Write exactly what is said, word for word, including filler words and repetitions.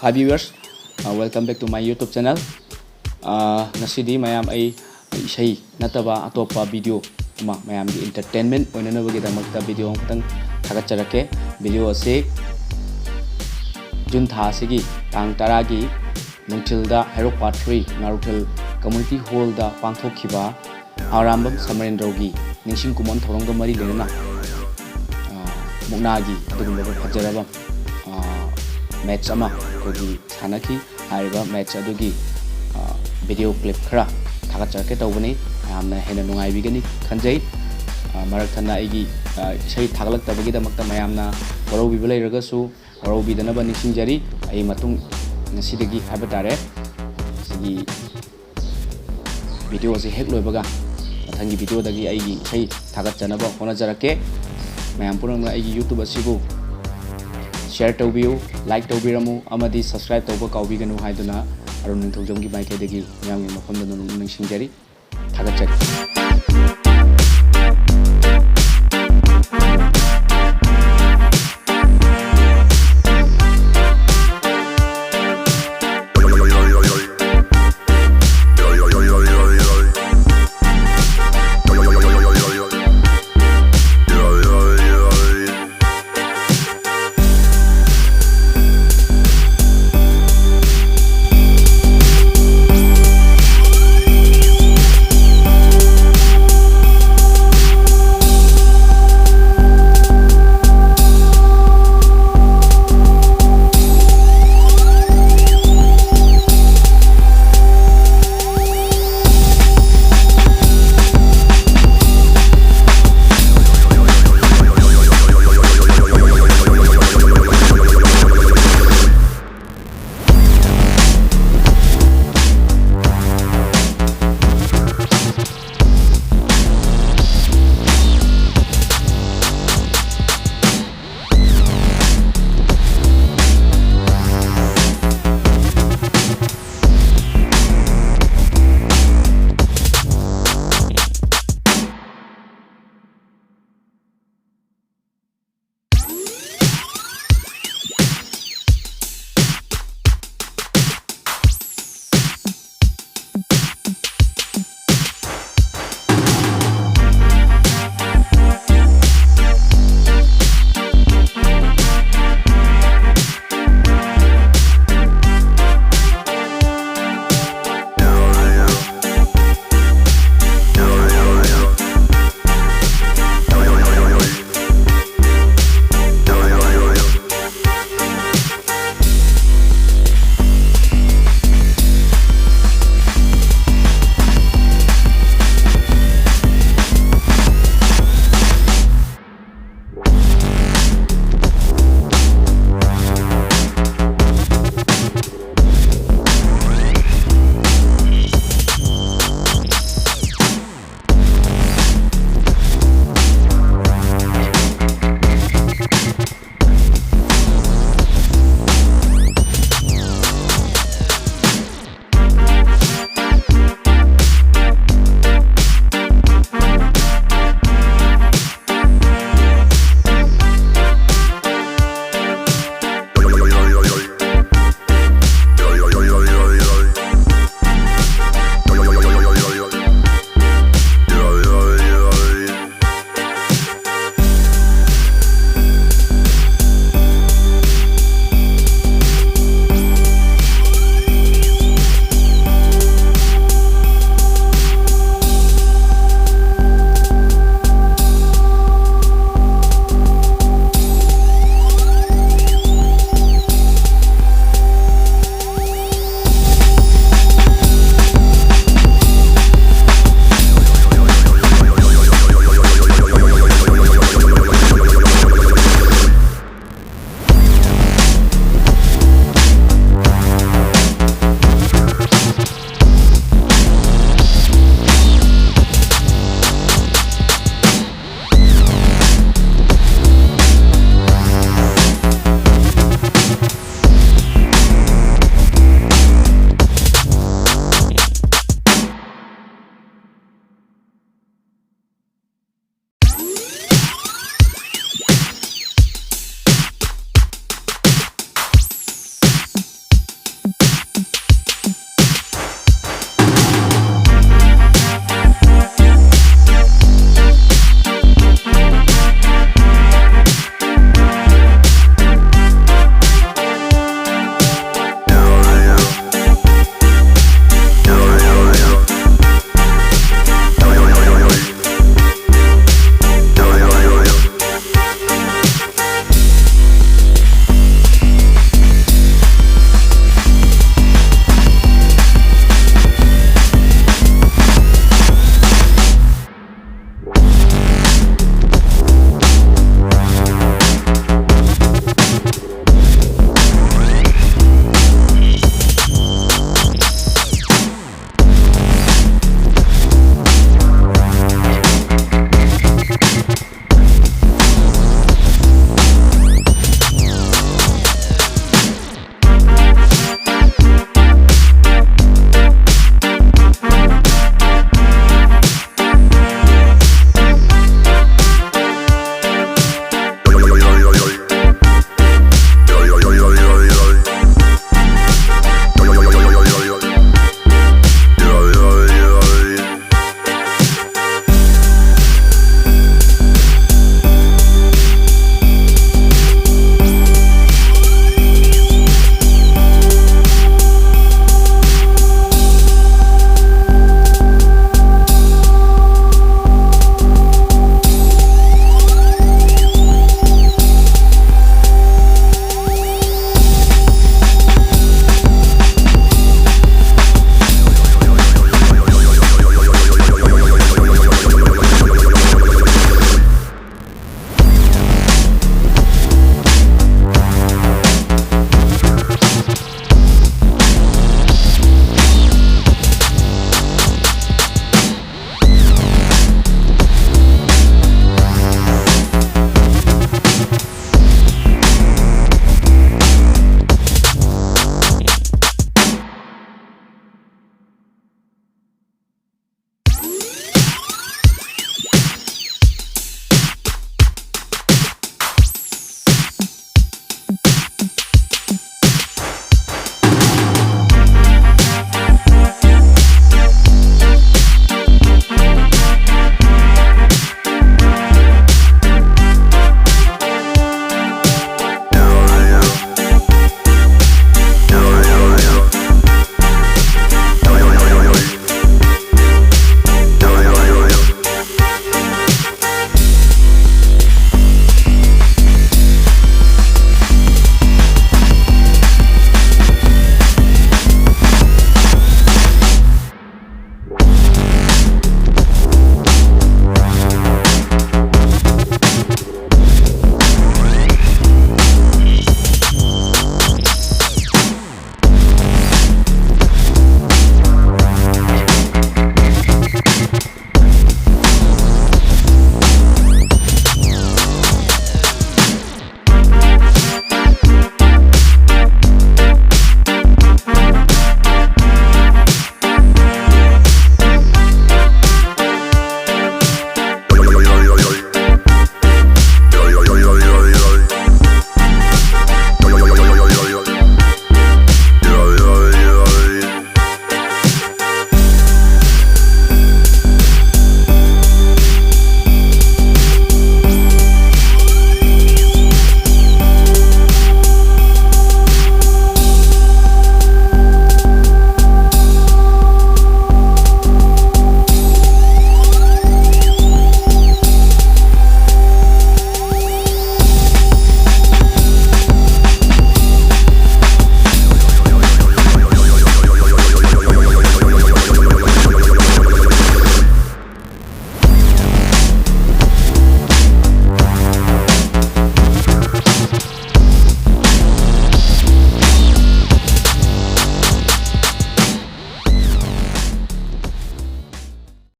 Hi viewers, uh, welcome back to my YouTube channel. Uh, ꯉꯁꯤꯗꯤ ꯃꯌꯥꯝ ꯑꯩ ꯏꯁꯩ ꯅꯠꯇꯕ ꯑꯇꯣꯞꯄ video ꯑꯃ, ꯃꯌꯥꯝꯒꯤ entertainment ꯑꯣꯏꯅꯅꯕꯒꯤꯗꯃꯛꯇ video ꯑꯃꯈꯛꯇꯪ ꯊꯥꯒꯠꯆꯔꯛꯀꯦ꯫ Video ꯑꯁꯤ June ꯊꯥ ꯑꯁꯤꯒꯤ ꯇꯥꯡ ꯇꯔꯥꯒꯤ ꯅꯨꯡꯊꯤꯜꯗ ꯍꯩꯔꯣꯛ Part three ꯉꯥꯔꯨꯈꯦꯜ Community Hallꯗ ꯄꯥꯡꯊꯣꯛꯈꯤꯕ ꯑꯔꯥꯝꯕꯝ ꯁꯃꯔꯦꯟꯗ꯭ꯔꯣꯒꯤ ꯅꯤꯡꯁꯤꯡ ꯀꯨꯝꯑꯣꯟ ꯊꯧꯔꯝꯒ ꯃꯔꯤ ꯂꯩꯅꯅ, ꯑ, ꯃꯨꯛꯅꯥꯒꯤ ꯑꯗꯨꯒꯨꯝꯂꯕ ꯐꯖꯔꯕ, ꯑ, match ꯑꯃ ꯑꯩꯈꯣꯏꯒꯤ ꯁꯥꯟꯅꯈꯤ꯫ ꯍꯥꯏꯔꯤꯕ match ꯑꯗꯨꯒꯤ, ꯑ, video clip ꯈꯔ ꯊꯥꯒꯠꯆꯔꯛꯀꯦ ꯇꯧꯕꯅꯤ꯫ ꯃꯌꯥꯝꯅ ꯍꯦꯟꯅ ꯅꯨꯡꯉꯥꯏꯕꯤꯒꯅꯤ ꯈꯟꯖꯩ꯫ ꯑ, ꯃꯔꯛ ꯊꯠꯅ ꯑꯩꯒꯤ, ꯑ, ꯏꯁꯩ ꯊꯥꯒꯠꯂꯛꯇꯕꯒꯤꯗꯃꯛꯇ ꯃꯌꯥꯝꯅ ꯋꯥꯔꯧꯕꯤꯕ ꯂꯩꯔꯒꯁꯨ ꯋꯥꯔꯧꯕꯤꯗꯅꯕ ꯅꯤꯡꯁꯤꯡꯖꯔꯤ꯫ ꯑꯩ ꯃꯇꯨꯡ ꯉꯁꯤꯗꯒꯤ ꯍꯥꯏꯕ ꯇꯥꯔꯦ, ꯁꯤꯒꯤ video ꯑꯁꯤ ꯍꯦꯛ ꯂꯣꯏꯕꯒ ꯃꯊꯪꯒꯤ videoꯗꯒꯤ ꯑꯩꯒꯤ ꯏꯁꯩ ꯊꯥꯒꯠꯆꯅꯕ ꯍꯣꯠꯅꯖꯔꯛꯀꯦ꯫ ꯃꯌꯥꯝ ꯄꯨꯝꯅꯃꯛꯅ ꯑꯩꯒꯤ YouTube ꯑꯁꯤꯕꯨ share ꯇꯧꯕꯤꯌꯨ, like ꯇꯧꯕꯤꯔꯝꯃꯨ ꯑꯃꯗꯤ subscribe ꯇꯧꯕ ꯀꯥꯎꯕꯤꯒꯅꯨ ꯍꯥꯏꯗꯨꯅ ꯑꯔꯨꯟ ꯅꯤꯡꯊꯧꯖꯝꯒꯤ ꯃꯥꯏꯀꯩꯗꯒꯤ ꯃꯤꯌꯥꯝꯒꯤ ꯃꯐꯝꯗ ꯅꯣꯡ ꯅꯤꯡꯁꯤꯡꯖꯔꯤ꯫ ꯊꯥꯒꯠꯆꯔꯤ꯫